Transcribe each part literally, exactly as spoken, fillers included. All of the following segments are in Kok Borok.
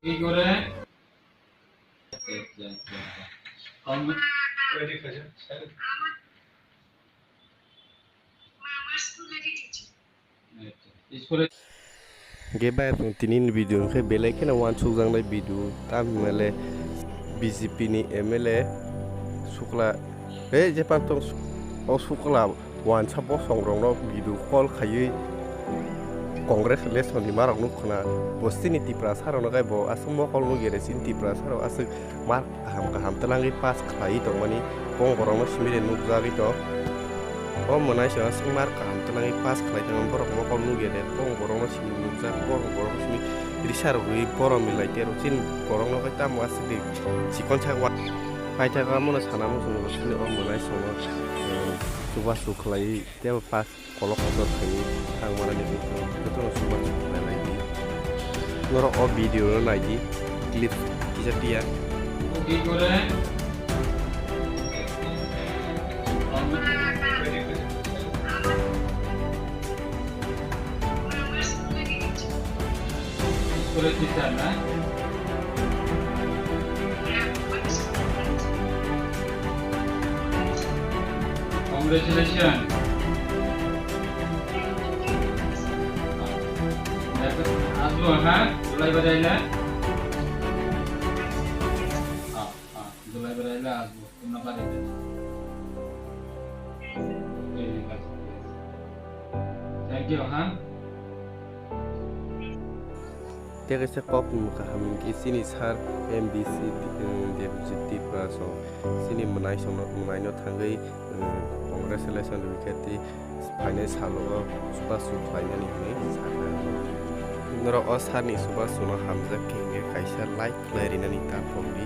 কি করে? আচ্ছা, আচ্ছা, আচ্ছা। কম-, Ready খাইছো? আচ্ছা, স্কুলে Ge bai tong tini ni video hwnkhe belai kheno uansukjaknai video, tamni hwnle B J P ni M L A Sukla, he je pantong o Sukla. Uansa bosongrokno video call khaiwi Congress election ni marok nuk khna. Bo chini Tiprasa rokno khe bo aswk mokol nukya de, chini Tiprasa rok aswk mark kaham kaham twlangwi pass khlaiwi tongmani, bong borokno simi de nukjagwi tong. O mwnai se aswk mark kaham twlangwi pass khlai tongmani borok mokol nukya de, bong borokno simi nukjak, bong borokno simi risa rwgwi borom milai tero chini borokno khe tamo aswk de chikon sak wa. Paithak amono sana muchungo chini o mwnai sono, eh, chubachu khlaiwi. Tei bo pass kolok kotor khaini thang manani jotono chubachu khlai lai di. Norok o video no nai di, clip kisa tiya. কি করে? স্কুলের টিচার না? Congratulations. আসবো, হ্যাঁ? জুলাই বাজাইলে? হ্যাঁ, হ্যাঁ, জুলাই বাজাইলে আসবো। তোমরা বাড়িতে। ঠিক আছে, ঠিক আছে। Thank you, হ্যাঁ? Tei kaisa kok ni mwkhang kaham hwnkhe chini sir M D C, eh, Debjit Tripura song chini mwnai songno, mwnai no thangwi, eh, congratulation rwkhe tei phainai salo o chubachu khlainani hwnwi sakha. Norok o sir ni chubachu no hamjak khe hwnkhe kaisa like khlai rinani ta pokdi.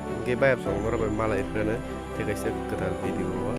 Hwnkhe bayap song norok bai malai phano tei kaisa kwtal video o.